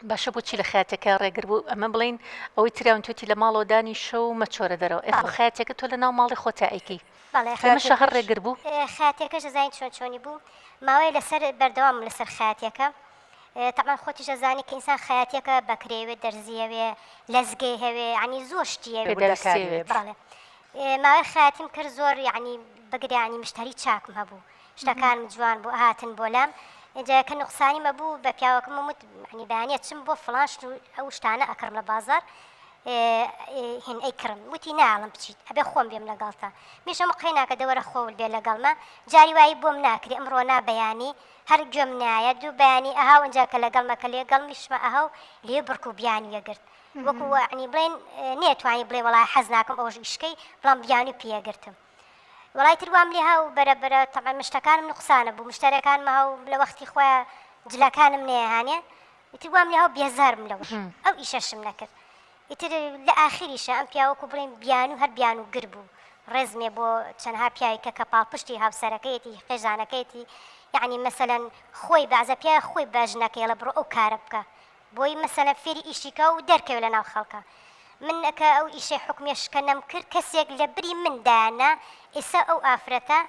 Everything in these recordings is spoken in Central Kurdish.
باشە بۆچی لە خەیاتەکە ڕێگر بوو ئەمە بڵین ئەوەی تریان توتی لە ماڵەوە دانیشە و مەچۆرە دەرەوە ئێ خۆ خەیاتەکە تۆ لە ناو ماڵی خۆتا ئەیکەی بەڵێ لەمەشا هەر ڕێگر بوو؟ خەیاتەکەش ئەزانی چۆن چۆنی بوو ماوەیە لەسەر بەردەوام بووم لەسەر خەیاتەکە تەبعەن خۆتیش ئەزانی کە ئینسان خەیاتیەکە بەکرێ وێ دەرزیە وێ لەزگەی هەوێ یعنی زۆر شتی هەوێ پێداویستی هەوێت. بەڵێ ماوەی خەیاتیم کرد زۆر یعنی بگرە یعنی مشتەری چاکم هەبوو شتەکانم جوان بوو ئەهاتن بۆ لام ئینجا کە نوقسانیم ئەبوو بە پیاوەکەمم وت یعنی بەیانیە چم بۆ فڵان شت و ئەو شتانە ئەکڕم لە بازاڕ هین ئەیکڕم وتی نایەڵم بچیت ئەبێ خۆم بێم لەگەڵتا منیش ئەم قەیناکە دەوەرە خۆول بێ لەگەڵمە جاری وایی بۆم ناکرێ ئەمڕۆ نا بەیانی هەر گوێم نایە دوو بەیانی ئەها و ئینجا کە لەگەڵمە کە لێگەڵمیشمە ئەها و لێ بڕک و بیانویە گرت وەکو یعنی بڵێن نێتوانی بڵێ وەڵای حەز ناکەم ئەوەش ئیشکەی بەڵام بیانوی پێگرتم وەڵای تر وام لێها و بەرە بەرە تەبعەن مشتەکانم نوقسانە بوو مشتەرەکانم هاو لە وەختی خۆیا جلەکانم نەیەهانێ ئیتر وام لێها و بێزار بووم لەوەش ئەو ئیشەشم نەکرد ئیتر لە ئاخیریشا ئەم پیاوە وەکو بڵێین بیانوو هەر بیانوو گر بوو ڕێزمێ بۆ چەنها پیاوی کە کە پاڵپشتی هاوسەرەکەیەتی خێزانەکەیەتی یەعنی مەسەلەن خۆی بەعزە پیاوێ خۆی بە ژنەکەی ئەڵێ بڕۆ ئەو کارە بکە بۆی مەسەلەن فێری ئیشی کا و دەرکەوێ لە ناو خەڵکا من کە ئەو ئیشەی حکومیەش کە نەم کرد کەسێک لە بری من دایان نا ئیسە ئەو ئافرەتە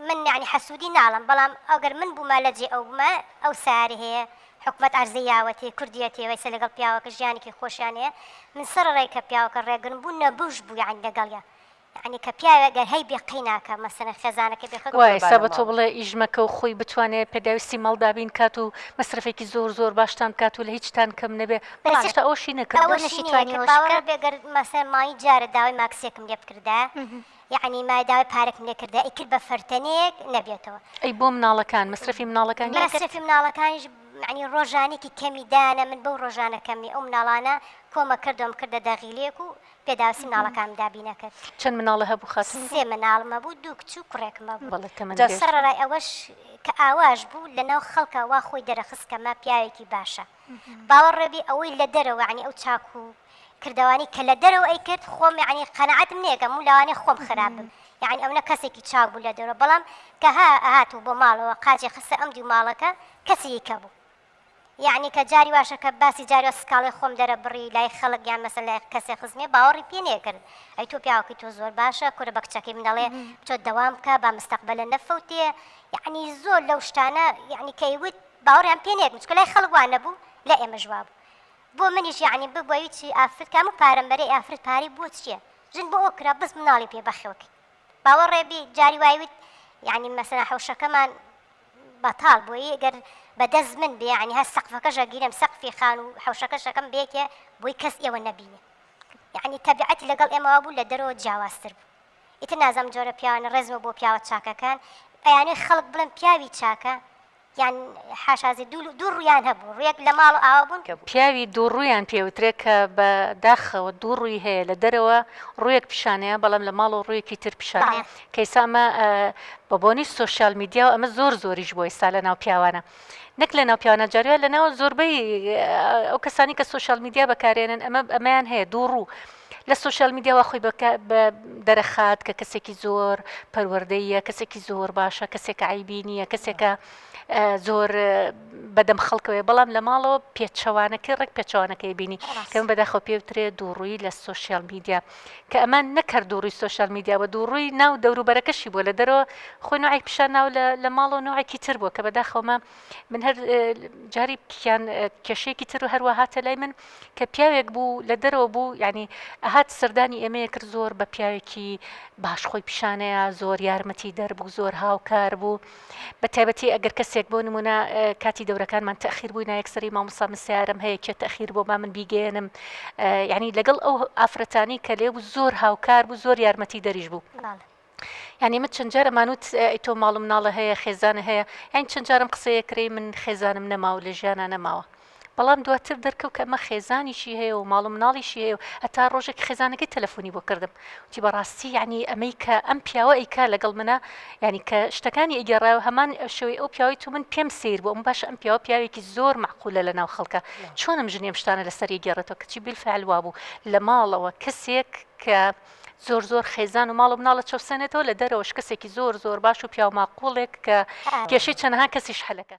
من یەعنی حەسودی ناڵم بەڵام ئەگەر من بووما لە جێ ئەو بووما ئەو سارێ هەیە حکومەت عەرزەی یاوەتێ کوردیەتێ وەیسە لەگەڵ پیاوەکە ژیانێکی خۆشیان هەیە من سەرەڕای کە پیاوەکە ڕێگرم بوو نەبووش بوو یەعنی لەگەڵیا یەعنی کە پیاوێ گەر هەیبێ قەی ناکا مەسەلەن خێزانەکەی بێ خەک وا ئێستا بە تۆ بڵێ ئیش مەکە و خۆی بتوانێ پێداویستی ماڵ دابین کات و مەسرەفێکی زۆر زۆر باشتان بکات و لە هیچتان کەم نەبێ بەڵام هێشتا ئەوەشی نەکردووە. ئەوەشی نەکرد باوەڕ بێ گەر مەسەلەن مانگی جارێ داوای ماکسێکم لێ بکردایە یەعنی ما داوای پارەکم لێ کردایە ئەیکرد بە فەرتەنەیەک نەبێتەوە. ئەی بۆ مناڵەکان مەسرەفی مناڵەکانی ئەکرد؟ مەسرەفی مناڵەکانیش یەعنی ڕۆژانێکی کەمی دایانە من بەو ڕۆژانە کەمی ئەو مناڵانە کۆمە کردەوەم کردە دەغیلەیەک و پێداویستی مناڵەکانم دابین ئەکرد. چەند مناڵت هەبوو خاتوون؟ سێ مناڵم هەبوو، دوو کچ و کوڕێکم هەبوو. بەڵێ تەمەن جا درێژ. سەڕەڕای ئەوەش کە ئاواش بوو لە ناو خەڵکا وا خۆی دەرەخست کە مە پیاوێکی باشە. باوەڕ بی ئەوەی لە دەرەوە یەعنی ئەو چاک و کردەوانەی کە لە دەرەوە ئەیکرد خۆم یەعنی قەناعەتم نەیەکەم و لەوانەیە خۆم خراپ بم یەعنی ئەونە کەسێکی چاک بوو لە دەرەوە بەڵام کە ها ئەهات و بۆ ماڵەوە قاچی خستە ئەم دیو ماڵەکە کەسی یکە بوو. یەعنی کە جاری واشە کە باسی جاری وا سکاڵای خۆم دەرەبڕی لای خەڵک یان مەسەلەن لای کەسێ خزمێ باوەڕی پێ نەیەکرد ئەی تۆ پیاوەکەی تۆ زۆر باشە کورە بە کچەکەی من ئەڵێ بچۆ دەوام بکە با مستەقبەلە نەفەوتێ یەعنی زۆر لەو شتانە یەعنی کە ئەیوت باوەڕیان پێ نەیەکرد چونکە لای خەڵک وا نەبوو لای ئێمەش وابوو بۆ منیش یەعنی ببوە هیچ ئافرەت کە هەموو پارەم بەرێ ئافرەت پارەی بۆ چیە ژن بۆ ئەوە کرا بەس مناڵی پێ بەخێوکەی باوەڕێ بی جاری وای وت یەعنی مەسەلەن حەوشەکەمان بەتاڵ بۆیی گەر بە دەست من بێ یەعنی هەر سەقفەکەش ئەگیرم سەقفی خانوو حەوشەکەش ئەکەم بەیەکێ بۆی کەس ئێوە نەبینێ یەعنی تەبیعەتی لەگەڵ ئێمە وابوو لە دەرەوە جیاوازتر بوو ئیتر نازانم جۆرە پیاوانە ڕێزمە بۆ پیاوە چاکەکان ئەیانەوێ خەڵک بڵێن پیاوی چاکە یان حاشا زی دوو دوو ڕوویان هەبوو ڕوویەک لە ماڵ ئاوا بوون. پیاوی دووڕوویان پێ وترێ کە بە داخەوە دوو ڕووی هەیە لە دەرەوە ڕوویەک پیشانەیە بەڵام لە ماڵەوە ڕوویەکی تر پیشانەیە کە ئیستا ئەمە بە بۆنەی سۆشیال میدیاوە ئەمە زۆر زۆریش بووە ئیستا لە ناو پیاوانە نەک لە ناو پیاوانە جاروایە لە ناو زۆربەی ئەو کەسانی کە سۆشیال میدیا بەکارێنن ئەمە ئەمەیان هەیە دوو ڕوو لە سۆشیال میدیا وا خۆی بە دەرەخات کە کەسێکی زۆر پەروەردەیە کەسێکی زۆر باشە کەسێکە عیبی نییە کەسێکە زۆر بەدەم خەڵکەوەی بەڵام لە ماڵەوە پێچەوانەکەی ڕێک پێچەوانەکەی بینی کەم بەداخەوە پێوترێ دووڕووی لە سۆشیال میدیا کە ئەمە نەکرد دووڕووی سۆشیال میدیا بە دووڕووی ناو دەوروبەرەکەشی بووە لە دەرەوە خۆی نوعێک پیشان ناو لە ماڵەوە نوعێکی تر بووە کە بەداخەوەمە من هەر جاری کیان کێشەیەکی تر و هەروە هاتە لای من کە پیاوێک بوو لە دەرەوە بوو یعنی ئەهات سەردانی ئێمەیە کرد زۆر بە پیاوێکی باش خۆی پیشانەیە زۆر یارمەتی دەربوو زۆر هاوکار بوو بە تایبەتی ئەگەر کەسێک بۆ نمونە کاتی دەورەکانمان تەخیر بووی نایەکسەری مامۆستا من سیارم هەیە کێ تەخیر بۆ با من بیگەێنم یعنی لەگەڵ ئەو ئافرەتانی کە لێ بوو زۆر هاوکار بوو زۆر یارمەتی دەریش بوو یانی من چەند جار ئەمانوت ئەی تۆ ماڵ و مناڵە هەیە خێزانە هەیە یانی چەند جارم قسەیە کرێ من خێزانم نەماوە لە ژیانا نەماوە بەڵام دواتر دەرکەوت کە ئەمە خێزانیشی هەیە و ماڵ و مناڵیشی هەیە و هەتا ڕۆژێک خێزانەکەی تەلەفۆنی بۆ کردم وتی بەڕاستی یعنی ئەمەی کە ئەم پیاوە ئەیکا لەگەڵ منە یعنی کە شتەکانی ئەگێڕایەوە هەمان شێوەی ئەو پیاوەی تو من پێم سەیر بوو ئەم باشە ئەم پیاوە پیاوێکی زۆر مەعقولە لە ناو خەڵکە چۆن ئەم ژنی ئەم شتانە لەسەر ئەگێڕێتەوە کەچی بیلفعل وابوو لە ماڵەوە کەسێک کە زۆر زۆر خێزان و ماڵ و مناڵە چەوسێنێتەوە لە دەرەوەش کەسێکی زۆر زۆر باش و پیاو ماقوڵێک کە کێشەی چەنەها کەسیش حەلەکات.